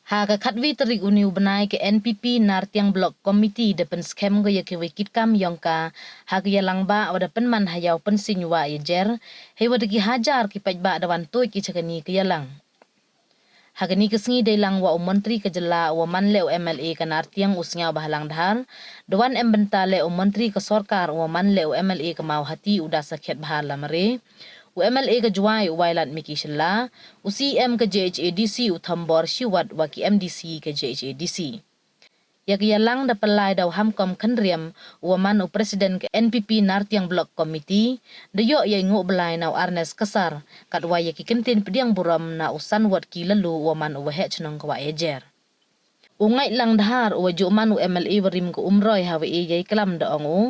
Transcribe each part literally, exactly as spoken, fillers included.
Ha ka khatwi tarik uni u bnai ka N P P Nartiang Block Committee da pynskhem ko ya ki wei kit kam yong ka ha ka yalang ba wa da pynman ha yaw pynsing wa ya jer, hei wa da ki hajar ki paidbah da wan tuid ki cha kani ka yalang. Ha kani ka sngi dei lang wa u montri ka jylla wa man le u M L A ka Nartiang u Sniawbhalang Dhar, da wan em bynta le u montri ka sorkar wa man le u M L A ka Mawhati u Dasakhiatbha Lamare, u M L A ka Jwai u Wailadmiki Shylla, u C M ka J H A D C u Thombor Shiwat wa ki M D C ka J H A D C. Ya ka yalang da pynlai da u Hamkom Khynriam, u wa man u President ka N P P Nartiang Block Committee, da yoh ya i nguh blai na u Arnes Kasar, katwa ya ki kyntien pdiang burom na u Sanwat Ki Lalu u wa man u waheh chnong ka Wah Ejer. U Ngaitlang Dhar u wa ju man u M L A wa rim ka Umroi ha wa e ya i klam da ong u,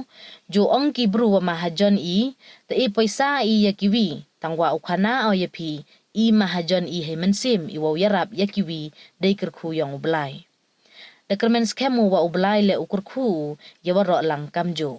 ju ong ki bru wa mahajon i, te e poisa i ya ki wi, tangwa u khana o ya phi, i mahajon i hei mynsiem i wa u yarap ya ki wi, dei kyrkhu yong u blai. Da kyrmen skhem u wa u blai le u kyrkhu u ya waroh lang kamjuh.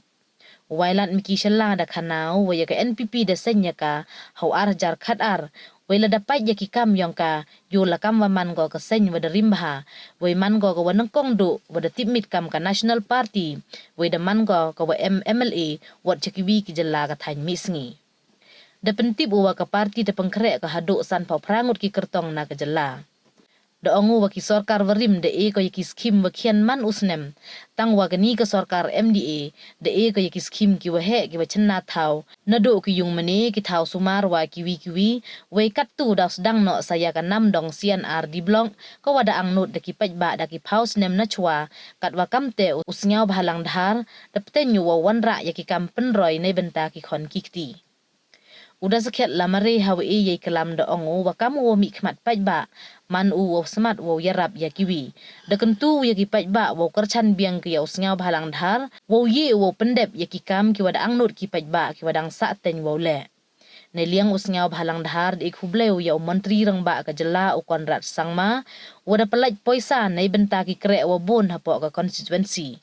U Wailadmiki Shylla da khana u wa ya ka N P P da seng ya ka ha u ar hajar khat ar, wei la da pait ya ki kam yong ka, yow la kam wa man ko ka seng wa da rim bha, wei man ko ka wa nyngkong duh wa da tipmit kam ka National Party, wei da man ko ka wa em M L A wat cha ki wi ki jylla ka thaiñ mihsngi. Da pyntip u wa ka party da pynkhreh ka haduh sanphaw phra ngut ki kyrtong na ka jylla. Da ong u wa ki sorkar wa rim da e ko ya ki skhim wa khian man u snem, tangwa kani ka sorkar M D A da e ko ya ki skhim ki waheh ki wa chynna thaw, naduh ki yung mane, ki thaw sumar wa ki wi ki wi, wei kattu daw sdang noh sa ya ka Namdong C and R D Block, ka wa da angnud da ki paidbah da ki phaw snem nachwa, katwa kamte u Sniawbhalang Dhar da pteng u wa wanrah ya ki kam pynroi neibynta ki khon ki kti. U Dasakhiat Lamare ha wa e ya i klam da ong u wa kam u wa mihkhmat paidbah, man u wa smat wa u yarap ya ki wi. Da kyntu u ya ki paidbah wa u kyrchan biang ki ya u Sniawbhalang Dhar, wa u ye u wa u pyndep ya ki kam ki wa da angnud ki paidbah ki wa dang sah teng wa u leh. Neiliang u Sniawbhalang Dhar da e khublei u ya u Montri Rangbah ka jylla u Conrad Sangma, wa da pynlait poisa neibynta ki kreh wa bun hapoh ka constituency.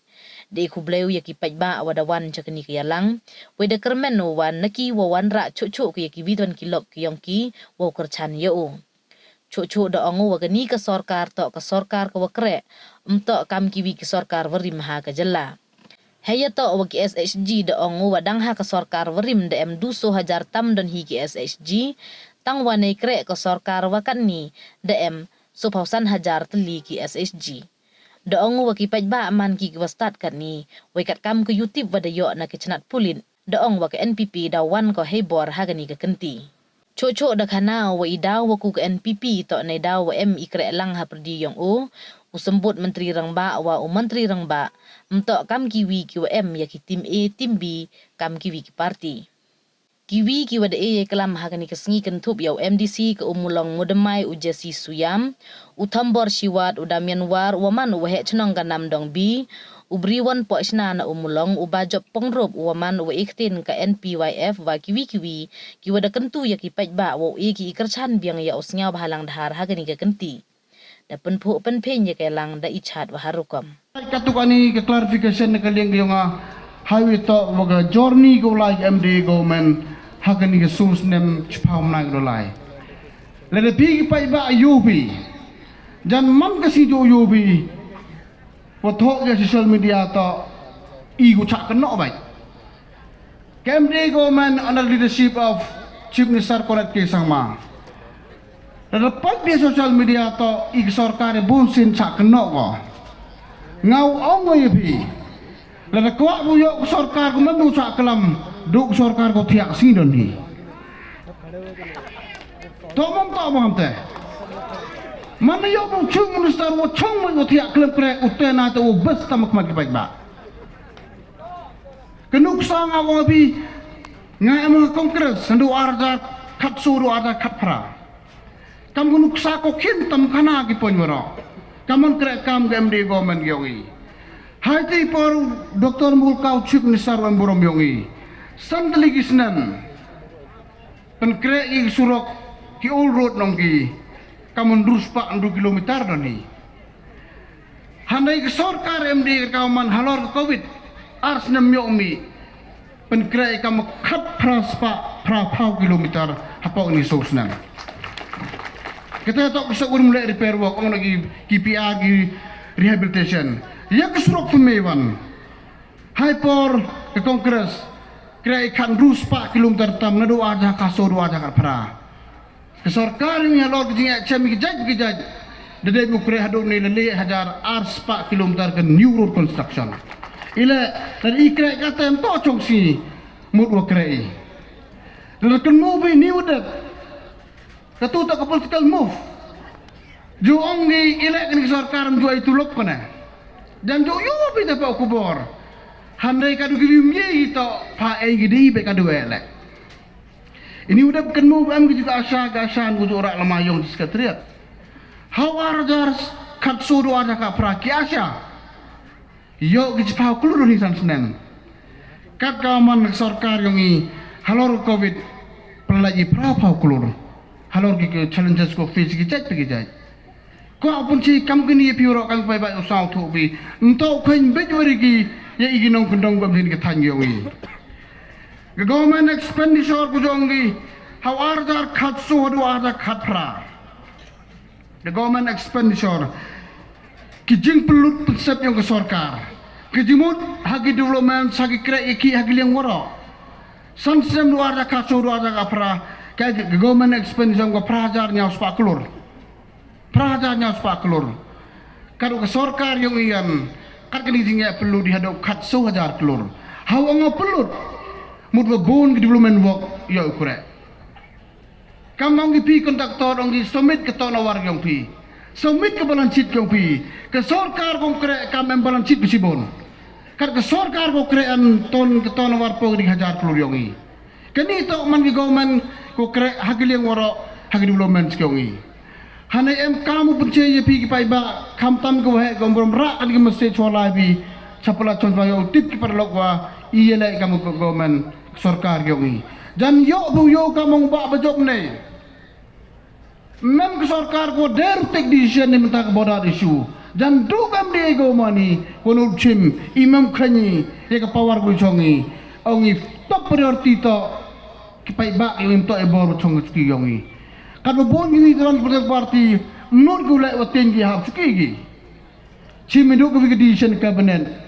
Da e khublei u ya ki paidbah wa da wan cha kani ka yalang, wei da kyrmen u wa na ki wa wanrah chuh chuh ki ya ki wi twan ki lok ki yong ki wa u kyrchan ya u. Chuh chuh da ong u wa kani ka sorkar toh ka sorkar ka wa kreh, ym toh kam ki wi ki sorkar wa rim ha ka jylla. Hei ya toh wa ki S H G da ong u wa dang ha ka sorkar wa rim da em du so hajar tam don hi ki S H G, tangwa nei kreh ka sorkar wa katni da em so phaw san hajar tylli ki S H G. Da ong u wa ki paidbah man ki ki wa stad katni, wei katkam ka yutip wa da yoh na ki chnat pulit, da ong wa ka N P P daw wan ko hei bor ha kani ka kynti. Chuh chuh da khana u wa i daw wa ku ka N P P toh nei daw wa em i kreh lang ha pyrdi yong u, u Symbud Montri Rangbah wa u Montri Rangbah, ym toh kam ki wi ki wa em ya ki tim A, tim B, kam ki wi ki party. Ki wi ki wa da e ya i klam ha kani ka sngi kynthup ya u M D C ka Ummulong Moodymmai u Jesse Suyam, u Thombor Shiwat, u Damian War u wa man u waheh chnong ka Namdong B, u Briwon Pohshna na Ummulong, u Bajop Pongrup u wa man u wa e ktien ka N P Y F wa ki wi ki wi, ki wa da kyntu ya ki paidbah wa u e ki i kyrchan biang ya u Sniawbhalang Dhar ha kani ka kynti. Da pynphuh pynphieng ya ka yalang da i chat wa ha rukom. Katu kani ka clarification na ka liang ka yong nga, ha wi toh wa ka journey ka u lai ka M D A government ha kani ka soo snem chiphaw mnai ka u lai. Lada phi ki paidbah yoh phi, jan man ka sngi yoh phi, wa thoh ya social media toh i ku chah kynnoh bait. Ka M D A government under leadership of Chief Minister Conrad K Sangma. Lada pait phi social media toh i ka sorkar e bun sien chah kynnoh ko. Nga u ong ya phi. Lada kwah bu yoh ka sorkar ko man du chah klam, du ka sorkar ko thiah sngi don hi. Toh man toh man te. Man yoh bu Chief Minister wa chong man ko thiah klam kreh u te na te u best tam khmat ki paidbah. Ka nuksa nga wa bi nga em ha Congress, ndu ar hajar khat so, ndu ar hajar khat phra. Kam ka nuksa ko khin tam khana ki point waroh. Kam man kreh kam ka M D A government yong i. Hai te por Doctor Mukul Kau Chief Minister wa em burom yong i. San tylli ki snem. Pynkreh i surok ki old road nong ki. Kam man ynru spah ynru kilometer don i. Hynrei ka sorkar M D A ka man halor ka covid, ar snem yoh mi, pynkreh i kam khat phra spah phra phaw kilometer hapoh ni so snem. Kata toh ka sa urim le repair work, ong na ki, ki P R ki rehabilitation. Ya ka surok thymme wan. Hai por ka Congress kreh i khatynru spah kilometer tam, nadooh ar hajar khatsaw dooh ar hajar khatphra. Ka sorkar yong i halor ka jingeh chem i ka jait ka jait, da dep u kreh hadooh ni le le hajar ar spah kilometer ka new road construction. I le, da i kreh ka tem toh chong si mut wa kreh i. Da kynmaw bha ini wa dep. Katu toh ka political move. Ju ong ki i le kani ka sorkar ym ju ai tulop kane. Jan ju yoh phi da pa u khubor. Hynrei katu ki bym ye i toh pha ei ki di be katu e le. Ini u dep kynmaw ba em ki ju ka ASHA, ka ASHA, ku ju rah lama yong chi Secretariat. Haw ar hajar khatsaw dooh ar hajar khatphra ki ASHA. Yoh ki chiphaw klur ni san snem. Kat ka man ka sorkar yong i halor Covid, pynlait i phra phaw klur. Halor ki, ki challenges ko face ki jait pa ki jait. Ko pun chi kam kini ya phi roh kam pai ba u saw thu bi. Nto khain bej wari ki ya i ki nongkyndong bam hin ka thaiñ yong i. Ka government expenditure ku jong ki haw ar hajar khatsaw hadooh ar hajar khatphra. The government expenditure. Ki jingpynlut pynsep yong ka sorkar. Ki jingmut ha ki development, ha ki kreh i ki, ha ki liang waroh. San snem dooh ar hajar khatsaw dooh ar hajar khatphra, ka, ka government expenditure ka phra hajar ñiaw spah klur. Phra hajar ñiaw spah klur. Katu ka sorkar yong i yan, kat kani jingeh pynlut di hadooh khatsaw hajar klur. Haw ong pynlut. Mut wa bun ki development work yoh u kreh. Kam ong ki phi contractor, ong ki submit ka turnover yong phi. Submit ka balance sheet yong phi. Ka sorkar kong kreh kam em balance sheet bisi bun. Kat ka sorkar ko kreh em ton ka turnover po di hajar klur yong i. Kani toh man ki government ko kreh ha ki liang waroh ha ki development yong i. Hane em kam u pynche ya phi ki paidbah, khamtam ka waheh ka umrom rah kan ki message wa lai bi. Chapala chon wa yoh tip ki paralok wa i ya le kam ka government. Sorkar yong i. Jan yoh bu yoh ka mong ba ba jop ne. Mem ka sorkar ko der take decision ni mynta ka border issue. Jan du kam de ko mani ko nu chim i mem khani ya ka power ko chong i. Ong i top priority toh ki paidbah yong i, toh i bor chong ki yong i. Kat ba bon ki political party mut ko le wa ten ki hap chuki ki. Chim i du ka wi ka decision cabinet.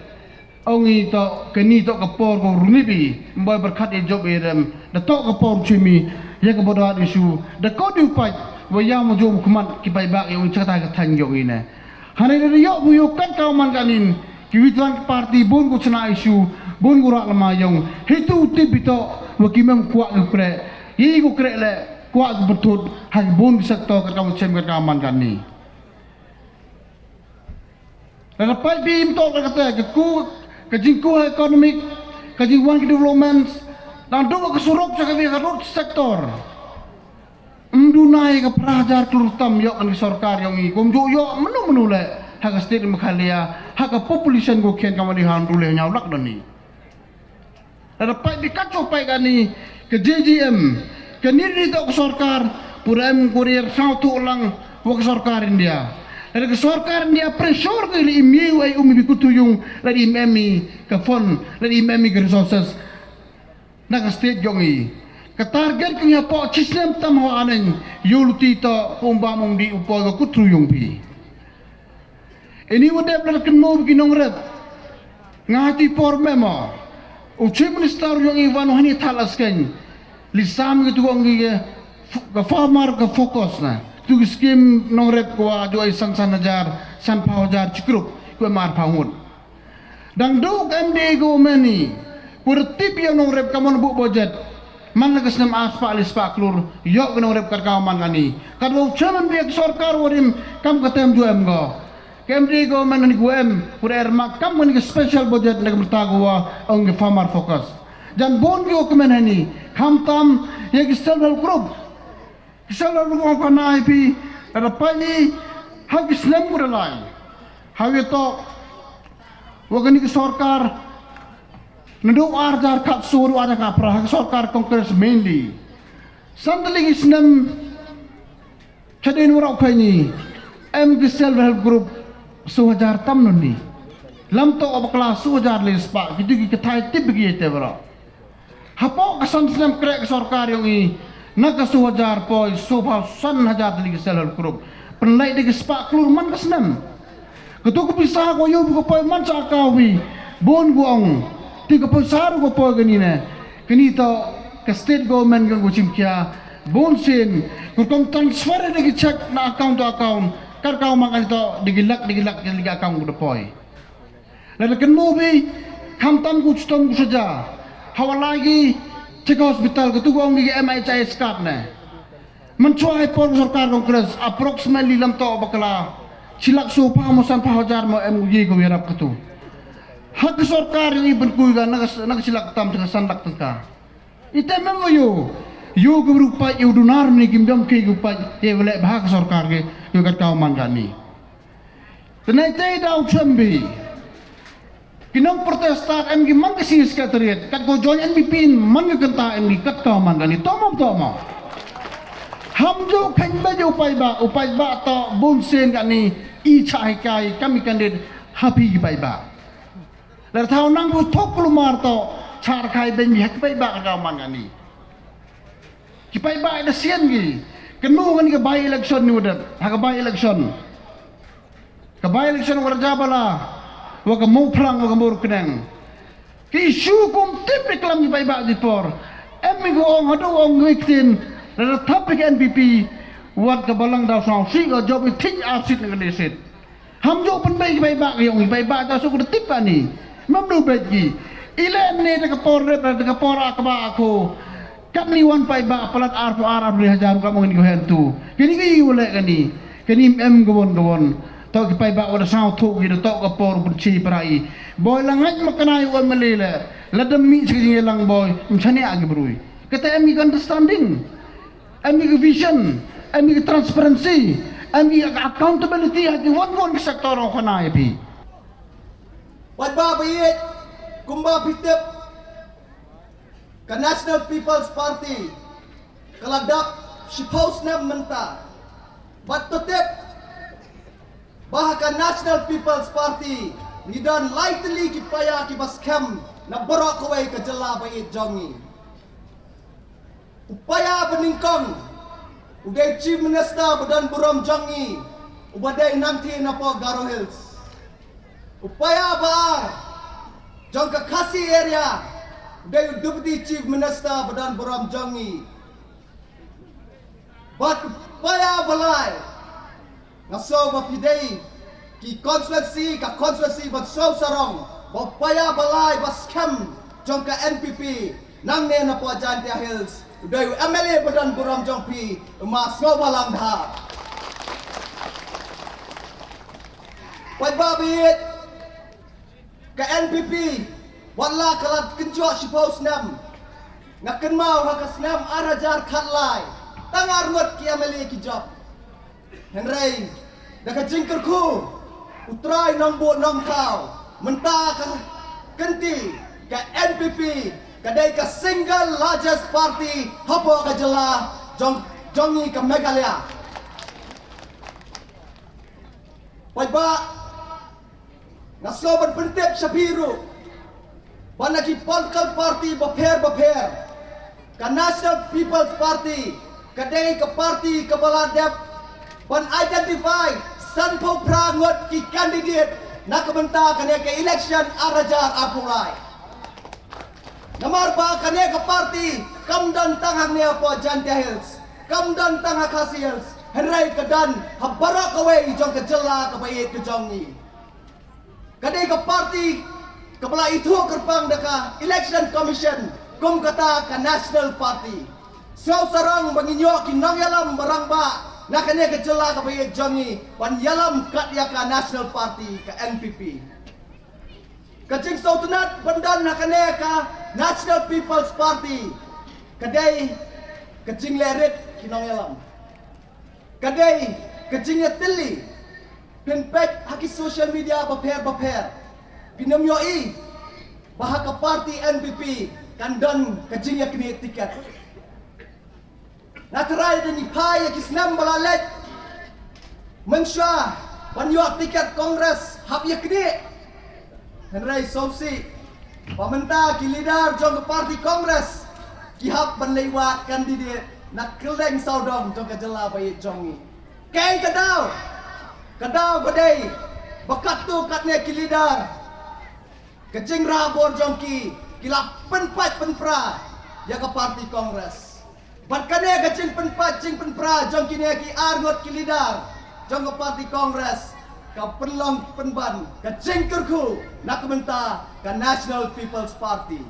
Ong i toh, kani toh ka por ko runi bi, mboi berkat i jop i rem, da toh ka por chim i, ya ka border issue, da ko di u pait, wa ya mo jom khmat ki paidbah yong i chakata ka thaiñ yong i ne. Hane da yoh bu yoh kat ka man kanin, ki wi tlang party bun ko chna issue, bun ko rah lama yong, hitu tip i toh, wa ki mem kwah ko kreh, i ko kreh le, kwah ko berthut, ha ki bun ki sector kat ka chem kat ka man kani. Lada pait bi im toh lada kata, ka ku, ka jingku ha economic, ka jingwan ki developments, dang du ka surok cha ka wi ka road sector. Mdu nai ka phra hajar klur tam yoh kan ki sorkar yong i, kum ju yoh menu menu le, ha ka state Meghalaya, ha ka population ko khian ka mali han du le ñiaw lak dani. Lada pait bi kat cho pait kani, ka J J M, kani ni toh ka sorkar, pura em kurir saw tu lang, wa ka sorkar India. Lada ka sorkar India pressure ka li im ye wa i um i bi kutu yung, lada im em i ka fund, lada im em i ka resources. Na ka state yong i. Ka target ka ngi hapoh chi snem tam ho aneng, yoh luti toh, um ba mong di u poi ka kutu yung bi. Ini wa dep lada kynmaw ki nongrep. Nga hati por memo. U Chief Minister yong i wan u hani thal askeng. Li sam ki tu ong ki ke f-, ka farmer ka focus na. Tu ki scheme nongrep ko wa jo i san san hajar, san phaw hajar chikrup, ko mar phaw ngut. Dang du ka M D A ko meni. Ko retip ya nongrep ka mon bu budget. Man la ka snem ar spah le spah klur, yoh ka nongrep kat ka man kani. Kat wa u chairman bi ka sorkar warim kam ka tem ju em ko. Ka M D A ko man ni ko em, ko er ma kam kani ka special budget na ka mrta ko wa ong ki farmer focus. Jan bon ki ko kmen hani, khamtam ya ki self help group. Ki self help group ko na I P, ada pa ni, ha ki snem ko da lai. Ha wi to, wa kani ka sorkar, na du ar hajar khatsaw, du ar hajar khatphra, ha ka sorkar Congress mainly. San tylli ki snem, chadien waroh khaini, em ki self help group, saw hajar tam noni. Lam toh bakla saw hajar le spah, ki tu ki kathai tip ki te waroh. Hapoh ka san snem kreh ka sorkar yong i, Na ka soo hajar poi, soo phaw san hajar tylli ki self help group. Pynlait da ki spah klur man ka snem. Katu ka pisa ko yoh ko poi man cha ka wi. Bun ko ong. Ti ko poi sa ru ko poi kani ne. Kani to ka state government ko chim kia. Bun sin. Ko kom transfer da ki check na account to account. Kar ka man kani to da ki lak, da ki lak, da ki account ko da poi. Lada kynmaw phi, khamtam ko chitom ko saja. Hawa lai ki, check hospital, katu ko ong ki M H I S card ne. Mynchwa hei por sorkar Congress, approximately lam to bakla. Chi lak soo phaw mo san phaw hajar mo em ye ko yarap katu. Ha ka sorkar ini pynkui ka, na ka, na ka chi lak tam tyngka san lak tyngka. Ite mem wa yo, yo ko bru pa yo dunar ni kim dam ke ko pa, ye wale bha ka sorkar ke, yo kat ka man kani. Tynai te daw chembi. Ki nong protesta em ki man ka senior secretariat, kat ko join N P P in man ka kynta em ki kat ka man kani. Tomo, tomo. Ham jo khan ba jo paidbah, u paidbah to bun sien kani, i cha hikai, kam i candidate, ha phi ki paidbah. Lada thaw nang ko thok lumar to, cha rakhai beiñ mi ha ki paidbah ka man kani. Ki paidbah da sien ki, kynmaw kani ka by election ni wa dep, ha ka by election. Ka by election wa Rajabala, wa ka Mawphlang, wa ka Mawryngkneng. Ki issue kum tip ni klam ki paidbah di por. Em mi ko ong hadu ong wi ktin, lada thap ki N P P, wat ka balang daw saw si ka job i thik ar sit na ka ni sit. Ham jo pynbei ki paidbah ki ong ki paidbah ka su ka tip ani. Mam du beit ki. Ile ne da ka por rep da ka por akba ako. Kam ni wan paidbah palat ar phaw ar ar phaw hajar kam ong ni ko hen tu. Kini ki u le kani. Kani em gawon gawon. To ki paidbah wa da saw thu ki da to ka por bun chi prai. Boi la ngait ma kanai wa mali le. La dam mi chi ki lang boi. Mchane a ki brui. Kata em ki understanding. Em ki vision, em ki transparency, em ki accountability ha ki wan wan ki sector ong khana ya phi. Paidbah ba ye, kumba phi tip, ka National People's Party, ka la dap shiphaw snem mynta. Bad to tip, ba ha ka National People's Party, ngi don lai tylli ki paya ki ba skhem, na baroh kawei ka jylla ba ye jong ngi. U paya ba nyngkong, u dei Chief Minister ba don burom jong ngi, u ba dei nangthe na poh Garo Hills. U paya ba ar, jong ka Khasi area, u dei u Deputy Chief Minister ba don burom jong ngi. Bad u paya ba lai, nga so ba phi dei, ki constituency, ka constituency ba so sarong, ba u paya ba lai, ba skhem, jong ka N P P, nangne na poh Jaintia Hills, u dei u M L A ba don burom jong phi, u ma Sngewbhalang Dhar. Paidbah ba ye, ka N P P, wat la ka la kynjoh shiphaw snem, nga kynmaw ha ka snem ar hajar khatlai, tang ar ngut ki M L A ki jop. Hynrei, da ka jingkyrkhu, u Trai nongbud nongthaw, mynta ka kynti, ka N P P, ka dei ka single largest party, hapoh ka jylla, jong, jong ngi ka Meghalaya. Paidbah, nga sngewbha ban pyntip sha phi ruh, ba na ki political party bapher bapher, ka National People's Party, ka dei ka party ka ba la dep, ban identify, sanphaw phra ngut ki candidate, na ka bynta kane ka election ar hajar arphaw lai. Namar ba kane ka party, kam don tang hangne hapoh Jaintia Hills, kam don tang ha Khasi Hills, hynrei ka don, ha baroh kawei jong ka jylla ka ba ye ka jong ngi. Ka dei ka party, ka ba la ithuh kyrpang da ka Election Commission, kum kata ka National Party. Sngewsarong ba ngi ïoh ki nongïalam ba rangbah, na kane ka jylla ka ba ye jong ngi, ban ïalam kat ïa ka National Party, ka N P P. Ka jingsngewtynnad ban don ha kane ka National People's Party, ka dei ka jingleh rit ki nongïalam. Ka dei ka jingïatylli, pynpeit ha ki social media bapher bapher. Pynïohi ba ha ka party N P P kan don ka jingïaknieh tiket. Nga trai da ngi phai ïa ki snem ba la leit. Mynshuwa ban ïoh tiket Congress hap ïaknieh. Hynrei sngewsih ba mynta ki leader jong ka party Congress ki hap ban leit wad candidate na kylleiñ sawdong jong ka jylla ba ïeit jong ngi. Keiñ ka daw, ka daw ka dei ba katto katne ki leader, ka jingrah bor jong ki, ki la pynpait pynpra ïa ka party Congress. Bad kane ka jingpynpait jingpynpra jong kine ki ar ngut ki leader jong ka party Congress ka pynlong pynban ka jingkyrkhu na ka bynta ka National People's Party.